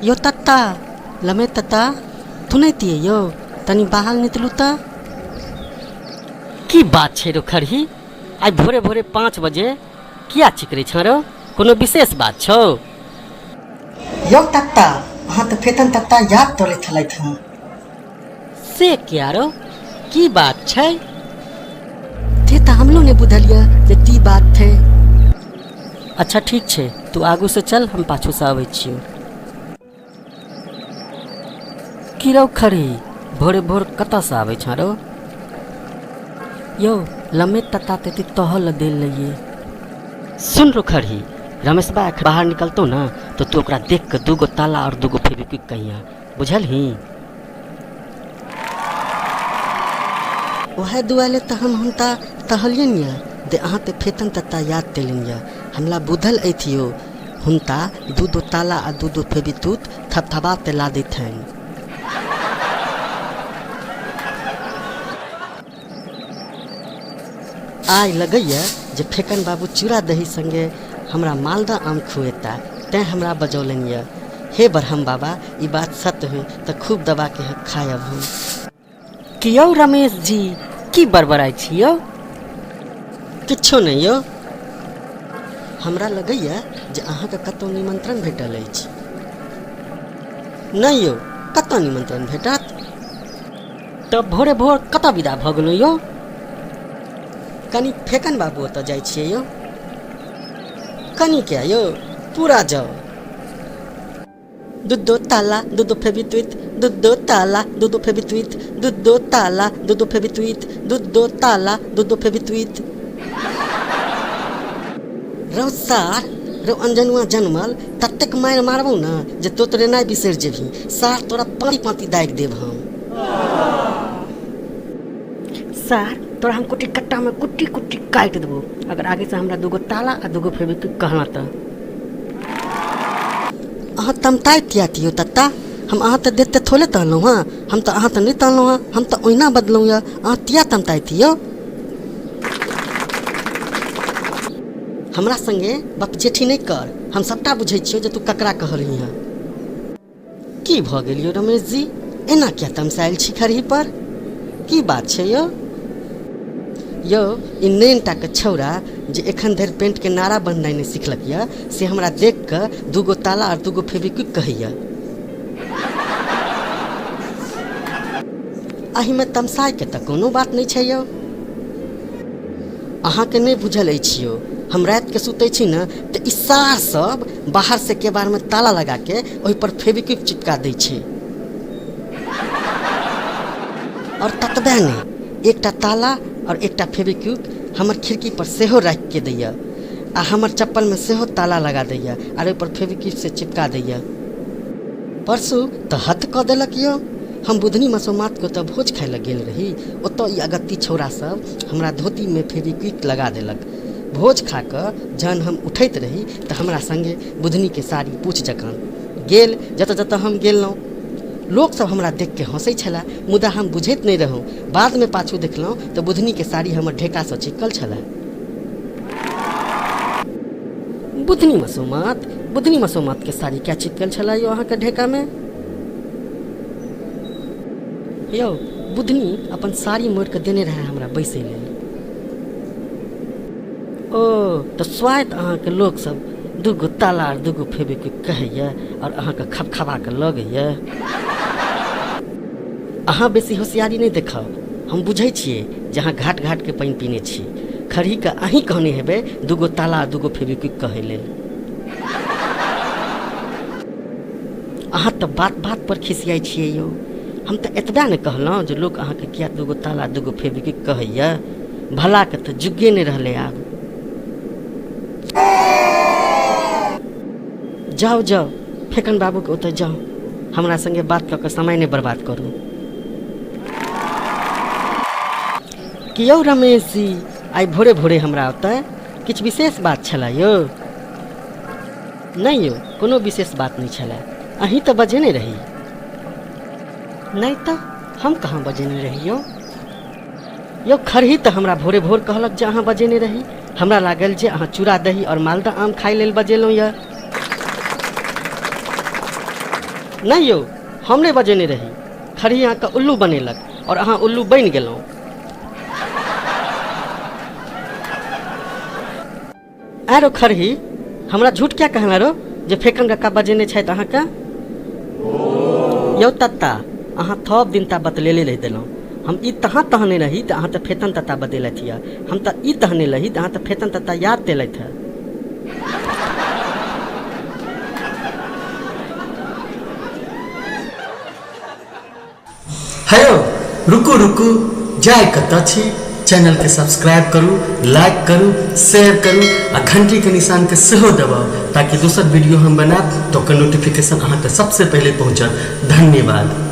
यौ तत्ता, लमे तत्ता, थुनैतियै यौ, तनी बाहर निकलू तऽ। की बात छै रौ खरही, आइ भोरे भोरे 5 बजे किया चिकरै छँ रौ? कोनो विशेष बात छौ? यौ तत्ता, अहाँ तऽ फेतन तत्ता याद तोड़ै छलथि हँ। से किया रौ, की बात छै? ते तऽ हमरो नहि बुझल यऽ जे की बात छै। अच्छा ठीक छै, तू आगूसँ चल, हम पाछूसँ अबै छियौ। की रौ खरी, भोरे भोर कतऽसँ आबै छँ रौ? यौ लम्बे तत्ता तेती तोहर लए देल रहियै। सुन रौ खरही, रमेशबा एखन बाहर निकलतौ ने तऽ तू ओकरा देख कऽ 2 गो ताला आओर 2 गो फेविक्विक कहिया, बुझलही? वएह दुआरे तऽ हम हुनका कहलियनि यऽ जे अहाँ तऽ फेतन तत्ता याद केलनि यऽ, हमरा बुझल अछि यौ, हुनका 2 2 ताला आ 2 2 फेविक्विक थपथपा कऽ ला दैतनि। आइ लगैए जे फेकन बाबू चूड़ा दही संगे हमरा मालदह आम खुएता, तेँ हमरा बजौलनि यऽ। हे बरहम बाबा, ई बात सत्य होइ तऽ खूब दबाके खायब हम। की यौ रमेश जी, की बड़बड़ाइ छी यौ? किछो नहि यौ। हमरा लगैए जे अहाँके कतहु निमंत्रण भेटल अछि। नहि यौ, कतऽ निमंत्रण भेटत? तब भोरे भोर कतऽ विदा भऽ गेलहुँ यौ? कनी फेकन बाबू ओतऽ जाइ छियै यौ। कनी किया यौ, पूरा जाउ। 2 2 ताला 2 2 फेविक्विक, 2 2 ताला 2 2 फेविक्विक, 2 2 ताला 2 2 फेविक्विक, 2 2 ताला 2 2 फेविक्विक। रौ सार, रौ अनजनुआ जनमल, ततेक मारि मारबौ ने जे तोतरेनाइ बिसरि जेबही। सार तोरा पाँति पाँति दागि देब हम। सार तोरा हम कुट्टी कट्टामे कुट्टी कुट्टी काटि देबौ अगर आगेसँ हमरा 2 गो ताला आ 2 गो फेविक्विक कहलँ तऽ। अहाँ तमताइत किया यौ तत्ता? हम अहाँ तऽ देखते थोड़े तहलहुँ हँ, हम तऽ अहाँ तऽ नहि तहलहुँ हँ, हम तऽ ओहिना बदलहुँ यऽ, अहाँ किया तमताइत यौ? हमरा संगे बपजेठी नहि कर, हम सबटा बुझै छियौ जे तू ककरा कहलही हँ। की भऽ गेल यौ रमेश जी, एना किया तमसायल छी खरही पर? की बात छै यौ? यौ ई नैन टाके छौड़ा जे एखन धरि पेंटके नारा बन्हनाइ नहि सिखलक यऽ से हमरा देख कऽ 2 गो ताला आओर 2 गो फेविक्विक कहैया। एहिमे तमसायके तऽ कोनो बात नहि छै यौ। अहाँके नहि बुझल अछि यौ, हम रातिके सुतै छी ने तऽ ई सार सब बाहरसँ केबाड़मे ताला लगाके ओहिपर फेविक्विक चिपका दै छै। आओर ततबे नहि, एकटा ताला आओर एकटा फेविक्विक हमर खिड़कीपर सेहो राखिके दैए आ हमर चप्पलमे सेहो ताला लगा दैए आर ओहिपर फेविक्विकसँ चिपका दैए। परसू तऽ हद कऽ देलक यौ। हम बुधनी मसोमातके ओतऽ भोज खाइ लए गेल रही, ओतऽ ई अगत्ती छौड़ा सब हमरा धोतीमे फेविक्विक लगा देलक। भोज खा कऽ जहन हम उठैत रही तऽ हमरा सङ्गे बुधनीके साड़ी पूछ जकाँ गेल। जतऽ जतऽ हम गेलहुँ लोकसभ हमरा देखिके हँसै छलए, मुदा हम बुझैत नहि रहौँ। बादमे पाछू देखलहुँ तऽ बुधनीके साड़ी हमर ढेकासँ चिपकल छलए। बुधनी मसोमात, बुधनी मसोमातके साड़ी किया चिपकल छलए यौ अहाँके ढेकामे? यौ बुधनी अपन साड़ी मोड़ि कऽ देने रहए हमरा बैसै लेल। ओ तऽ स्वाइत अहाँके लोकसभ 2 गो ताला आओर 2 गो फेविक्विक कहैए आओर अहाँके खपखपा कऽ लगैए। अहाँ बेसी होशियारी नहि देखाउ, हम बुझै छियै जे अहाँ घाट घाटके पानि पीने छी। खरहीके अहीँ कहने हेबै 2 गो ताला आ 2 गो फेविक्विक कहै लेल। अहाँ तऽ बात बात पर खिसियाइ छियै यौ। हम तऽ एतबे ने कहलहुँ जे लोक अहाँके किया 2 गो ताला 2 गो फेविक्विक कहैए। भलाके तऽ जुगे नहि रहलै आब। जाउ जाउ फेकन बाबूके ओतऽ जाउ, हमरा संगे बात कऽ कऽ समय नहि बर्बाद करू। कि यौ रमेश जी, आइ भोरे भोरे हमरा ओतऽ किछु विशेष बात छलए यौ? नहि यौ, कोनो विशेष बात नहि छलए, अहीं तऽ बजेने रही। नहि तऽ हम कहाँ बजेने रही यौ? यौ खरही तऽ हमरा भोरे भोर कहलक जे अहाँ बजेने रही, हमरा लागल जे अहाँ चूड़ा दही आओर मालदह आम खाइ लेल बजेलहुँ यऽ। नहि यौ, हम नहि बजेने रही। खरही अहाँके उल्लू बनेलक आओर अहाँ उल्लू बनि गेलहुँ। आरो खरही, हमरा झूठ क्या कहला रो जे फेकन कक्का बजेने छथि अहाँके? यौ तत्ता, अहाँ थब दिन ता बतलेले रहि देलहुँ। हम ई तहाँ तहने रही तऽ अहाँ तऽ फेतन तत्ता बतेलथि यऽ। हम तऽ ई तहने रही तऽ अहाँ तऽ फेतन तत्ता याद तेलथि हँ। हेलो, रुकू रुकू, जाय कतऽ छी? चैनल के सब्सक्राइब करू, लाइक करू, शेयर करू आ घंटी के निशान के सेहो दबाउ ताकि दोसर वीडियो हम बनायब तऽ ओकर नोटिफिकेशन अहाँके सबसे पहिले पहुँचत। धन्यवाद।